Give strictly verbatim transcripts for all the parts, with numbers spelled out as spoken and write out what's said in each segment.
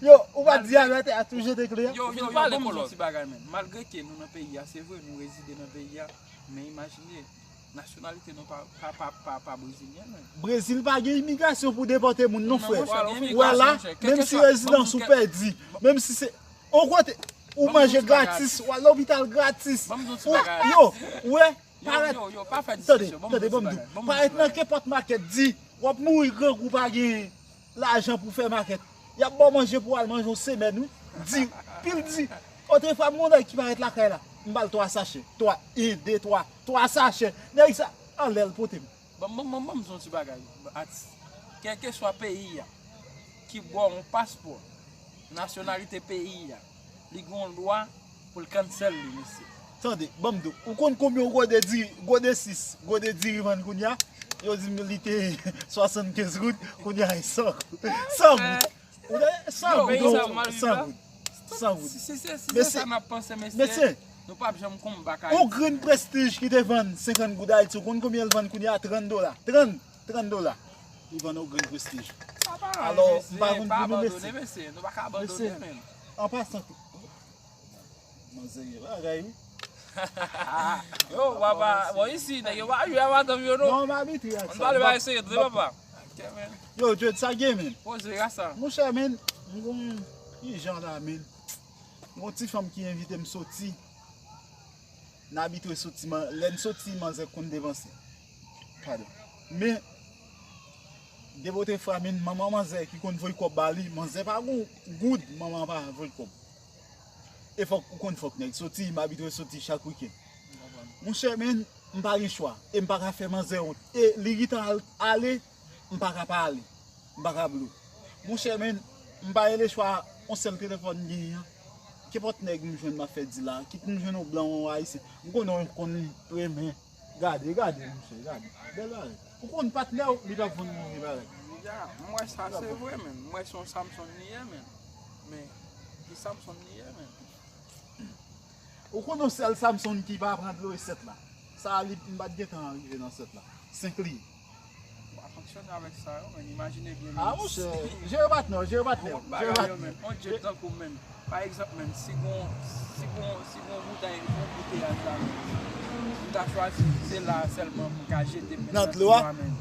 Yo, ou pa di a, mete a tou jete kle a. Yo, yo, yo, Pale, ban m di yon Kolòs. Ti bagay, men. Malgre ke nou nan peyi a, se vre, nou rezide nan peyi a, men imajine, nasyonalite nou pa, pa, pa, pa, pa brezilyen, men. Brezil pa gen imigrasyon pou depòte moun, non, frè. Monchè, gen Ou wè la, imigrasyon, monchè. menm si Kèlkeswa, rezidans ban ou m pèdi, menm si se. Ou kote, ou Ban m manje di bagay. Gratis, ou al lopital gratis. Ban m di yon ti Ou, bagay. Yo, ou wè, Yo, parèt. yo, yo, pa fè Tande, diskisyon. Ban m tande, di ban yon m ti di. Bagay. Ban m di Parèt yon nan bagay. kenpòt makèt, di, w ap mouri grangou pa gen lajan pou fè makèt. Y ap ba w manje pou w al manje yon semèn, wi. Di, pil di. Otrefwa, m gon nèg ki parèt lakay la. M ba l twa sachè. Twa, en, de, twa. Twa sachè. Nèg sa, anlè l pote m. Ban m, ban m, ban m, ban m di w yon ti bagay, atis. Kèlkeswa peyi a ki ba w yon paspò, nasyonalite peyi a, li gen yon dwa pou l cancel li, mesye. Tande, ban m di w, ou konn konbyen yon gode diri, gode sis, gode diri vann kounye a? Yo di m li te swasannkenz goud, kounye a e san, san goud. Ou tande? San goud, san goud. San goud. Si, si se, si se sa n ap panse, mesye, nou p ap janm konn bagay. Yon grenn Prestige ki te vann senkant goud Ayiti, ou konn konbyen l vann kounye a? Trant dola. Trant, trant dola. Li vann yon grenn Prestige. Alò, m pa konn pou nou, mesye. Mesye, an pasan tou. Manzè gen bagay, wi. Yo, papa, bon, isi, nèg yo pa jwe a madanm yo, non. Non, m abitye ak sa. Ann pale bagay serye, tande, papa. Yo, Jod, sa gen, men. Poze, rasta. Monchè, men, m gon, ki jan la, men. M gon ti fanm ki envite m soti. N abitye soti, man, lè n soti, manzè konn depanse. Padon. Men, depi otrefwa, men, manman manzè ki konn voye kòb ba li, manzè pa gon goud, manman pa voye kòb. E fòk ou konn fòk nèg soti, m abitye soti chak wikenn. Monchè, men, m pa gen chwa. E m pa ka fè manzè wont. E li gentan al, ale, m pa ka pa ale. M pa ka blo. Monchè, men, m pa gen lechwa, yon sèl telefòn m genyen an. Kenpòt nèg m jwenn m ap fè di la, kit m jwenn yon blan ou yon ayisyen. M konnen w konn renmen. Gade, gade, monchè, gade. Bèl bagay. Ou konn patnè w, li p ap vann move bagay. Ya, m wè sa, se vre, men. M wè se yon Samsung li ye, men. Men, ki Samsung li ye, men? Ou konn yon sèl Samsung ki pa pran dlo e sèt la. Sa a, li, m pa t gentan rive nan sèt la. Senk li ye. Ou pa fonksyone avèk sa yo, men imajine byen. Ah, monchè, jere patnè w, jere patnè w, jere patnè w. On djed tankou menm. Pa egzanp, menm, si gon, si gon, si gon boutèy, gon bouteyaj la, menm, m ta chwazi, se la sèlman m ka jete m nan dlo a, menm.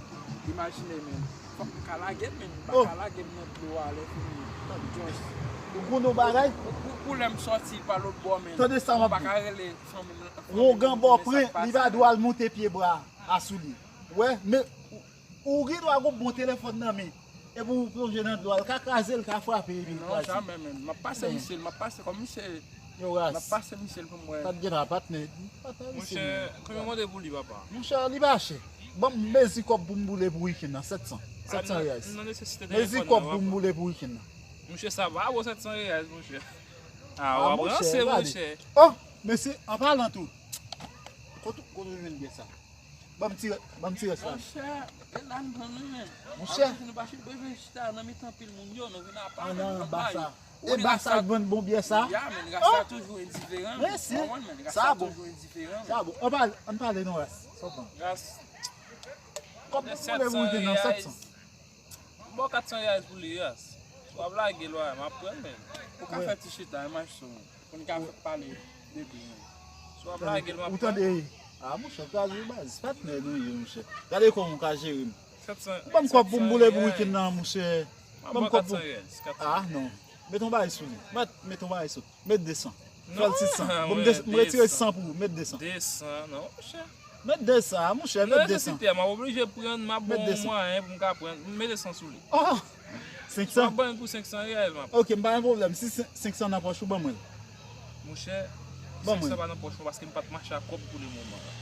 Imajine, menm. Fòk m ka lage m, menm. M pa ka lage m nan dlo a, lè fini. Ou konn yon bagay? Pou, pou, pou lè m sòti pa lòt bò, menm. Tande sa m ap di. M pa ka rele fanmi m, fanmi m pou m di men sa k pase. Wongan bò pran, li pa dwe al monte pye bwa a sou li. Wè, men ou, ou gen dwa gon bon telefòn nan men. Epi w plonje nan dlo a, l ka kraze, l ka frape epi l kraze. Non, jamè, menm. M ap pase misye, m ap pase kòm misye. Yo ras. M ap pase misye l pou m wè. Sa t gen la, patnè? Patnè misye. Monchè, konbyen w mande pou li, papa? Monchè, li pa chè. Ban m mezi kòb pou m boule pou wikenn nan, sèt san. Sèt san reais. Mezi kòb pou m boule pou wikenn nan. Monchè, sa pa bon, sèt san reais, monchè. Ah, w ap ranse, monchè. Oh, mesye, an palan tou. Kote, kote w jwenn biyè sa? Ban m ti, ban m ti rès la. Monchè, e la n pran nou menm. Monchè. Apre nou pa bezwen chita nan mitan pil moun yo, nou vin apa menm, nou anba yo. E ba sa k vann bon biyè sa? Ya, men, ras la toujou endiferan. Mèsi. Sa bon. Sa bon. An pale, an pale non, ras. Sa w pran? Ras. Kòb nou boule pou wikenn nan, sèt san. M ba w kat san reais pou li, ras. Si w ap lage l, m ap pran l, men. Ou ka fè ti chita, imaj sou mwen. Pou n ka pale de byen. Si w ap lage l, m ap pran l. Ou tande? Ah, monchè, kraze baz. Patnè nou ye, monchè. Gade kòman w ka jere m. Sèt san. Ban m kòb pou m boule pou wikenn nan, monchè. Ban m kòb pou. Ah, non. Met yon bagay sou li. Met, met yon bagay sou. Met de san. Fè l sis san. Bon, m retire san pou ou. Met de san. De san, non, monchè. Met de san, monchè, met de san. Nesesite, m ap oblije pran, m ap bon mwayen pou m ka pran. Met de san sou li. Oh! Senk san? M ap ban l pou senk san reais, m ap. Ok, m pa gen pwoblèm. Si senk san nan pòch ou, ban mwen l. Monchè, senk san pa nan pòch mwen paske m pa t mache ak kòb pou le moman la.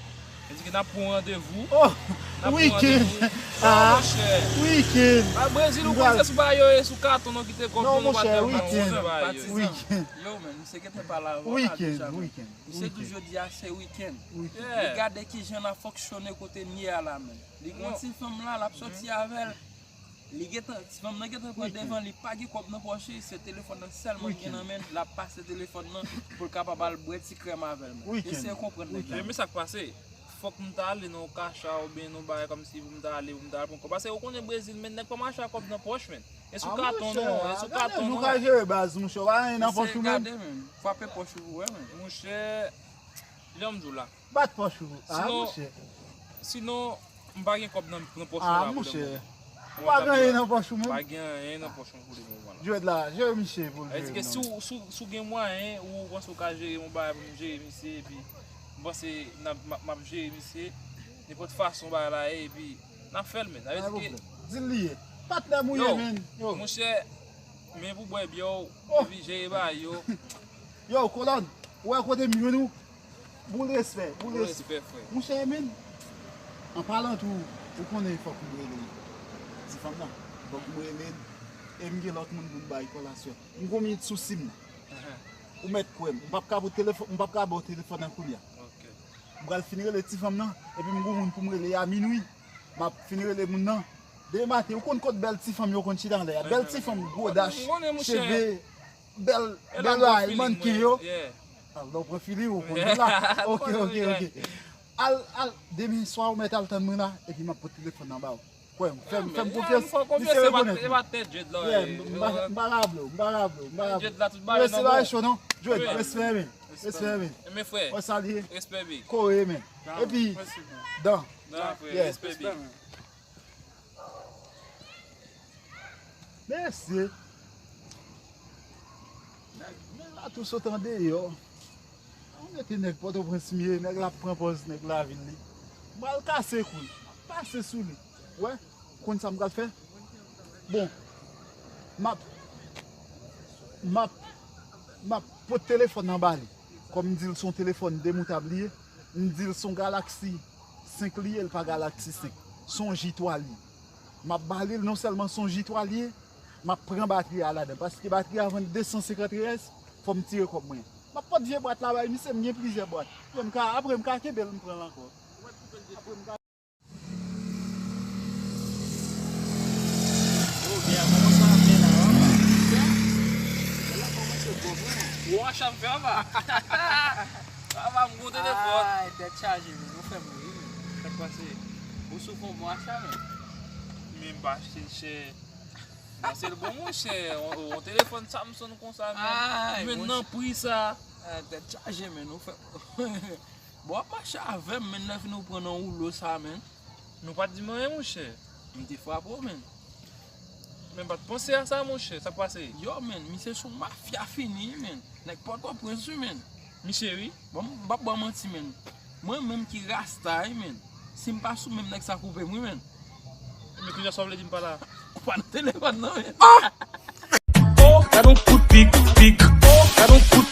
Mwen di ke n ap pran randevou. Oh! N ap pran randevou. Oh, monchè. Weekend. Ah, Brezil, ou konn se sou bagay yo ye, sou katon nou kite kòb nou, nou pa t nan bank, ou konn bagay yo ye. Weekend. Yo, men, misye gentan pale avè w la deja, men. Weekend, weekend. Misye di jodi a se wikenn. Li gade kijan l ap fonksyone kote n ye a la, men. Li gon ti fanm la, l ap sòti avè l. Li gentan, ti fanm nan gentan pran devan, li pa gen kòb nan pòch li, se telefòn nan sèlman li gen nan men l, l ap pase telefòn nan pou l kapab al bwè ti krèm avè l, men. Eseye konprann nèg la. Men sa k pase, fòk m ta ale nan yon kacha oubyen nan yon bagay kòmsi pou m ta ale, pou m ta al pran kòb. Paske ou konnen Brezil, men nèg pa mache ak kòb nan pòch, men. E sou katon non, e sou katon non. Ou ka jere baz, monchè, ou pa gen anyen nan pòch ou menm? Eseye gade, men. Frape pòch ou pou wè, men. Monchè, jan m di w la. Bat pòch ou. Ah, monchè. Sinon, m pa gen kòb nan, nan pòch mwen la pou le moman. Ou pa gen anyen nan pòch ou menm? Pa gen anyen nan pòch mwen pou le moman la. Jwèt la, jere misye pou l jere. Sa vle di ke si w, si w, si w gen mwayen, ou panse w ka jere yon bagay pou m jere misye, epi m panse n ap, m ap, m ap jere misye, nenpòt fason bagay la ye, epi n ap fè l, men. Sa vle di ke. Di l li ye. Patnè m ou ye, men. Yo, monchè, Men pou bwè byè w, epi jere bagay yo. Yo, Kolòn, ou wè kote m jwenn ou? Boul respè, boul respè. Respè, frè. Monchè, men, an palan tou, ou konnen fòk m rele ti fanm nan. Fòk m rele l, e m gen lòt moun pou m bay kolasyon. M gon minit sousi m nan. Ou mèt kwè m. M p ap ka ba w telefòn, m p ap ka ba w telefòn nan kounye a. M pral fin rele ti fanm nan, epi m gon moun pou m rele a minwi. M ap fin rele moun nan. Demen maten, ou konn kot bèl ti fanm yo konn chita anlè a? Bèl ti fanm, gwo dach, cheve, bèl, bèl bagay, mannken yo. Al, lè w pran fili, ou konn la. Ok, ok, ok. Al, al, demen swa ou mèt al tann mwen la, epi m ap pote telefòn nan ba w. Kwè m, fè m, fè m konfyans, misye rekonèt mwen. Yeah, m pa, m pa ka ble w, m pa ka ble w, m pa ka ble w. Yo, se bagay cho non. Jwèt, respè men, respè men. Mwen salye. Kore men. Epi, dan. Yeah. Mesye, nèg, nèg la tou sot andeyò. Ou mete nèg Pòtoprens m ye, nèg la ap pran pòz nèg lavil li. M pral kase kou l, m ap pase sou li. Wè, ou konn sa m pral fè? Bon, m ap, m ap, m ap pot telefòn nan ba li. Kòm m di l se yon telefòn demoutab li ye, m di l se yon Galaxy senk li ye, l pa Galaxy senk. Se yon J twa li ye. M ap ba li l, non sèlman se yon J twa li ye, m ap pran batri a ladan. Paske batri a vann de san senkant reyès, fò m tire kòb mwen. M ap pot vye bwat la bay misye, m gen plizyè bwat. Yo, m ka, apre m ka kenbe l, m pran l ankò. Apre m ka Yo, gè a kòmanse ap byen la, papa. Gè la kòmanse gwo vre. Ou an cham fè anba. Papa, m gon telefòn. Ay, tèt chaje, men. Ou fè m ri, men. Sa k pase? Ou sou fon bon acha, men. Men m pa achte l chè. Nan se l bon, monchè. On, on telefòn Samsung konsa, men. Ay, men nan pri sa. Ay, tèt chaje, men. Ou fè Bon, w ap mache avè m, men lè fini ou pran nan woulo sa, men. Nou pa t di m anyen, monchè. M te frape w, men. Men m pa t panse a sa, monchè. Sa k pase? Yo, men, misye sou mafya fini, men. Nèg Pòtoprens, wi, men. Misye, wi. Bon, m p ap ba w manti, men. Mwen menm ki rasta, wi, men. Si m pa sou menm nèg sa koupe m, wi, men. Men kounye a sa w vle di m pa la? Ou pa nan telefòn, non, men. Ah! Oh, gad on kout pik, pik. Oh, gad on kout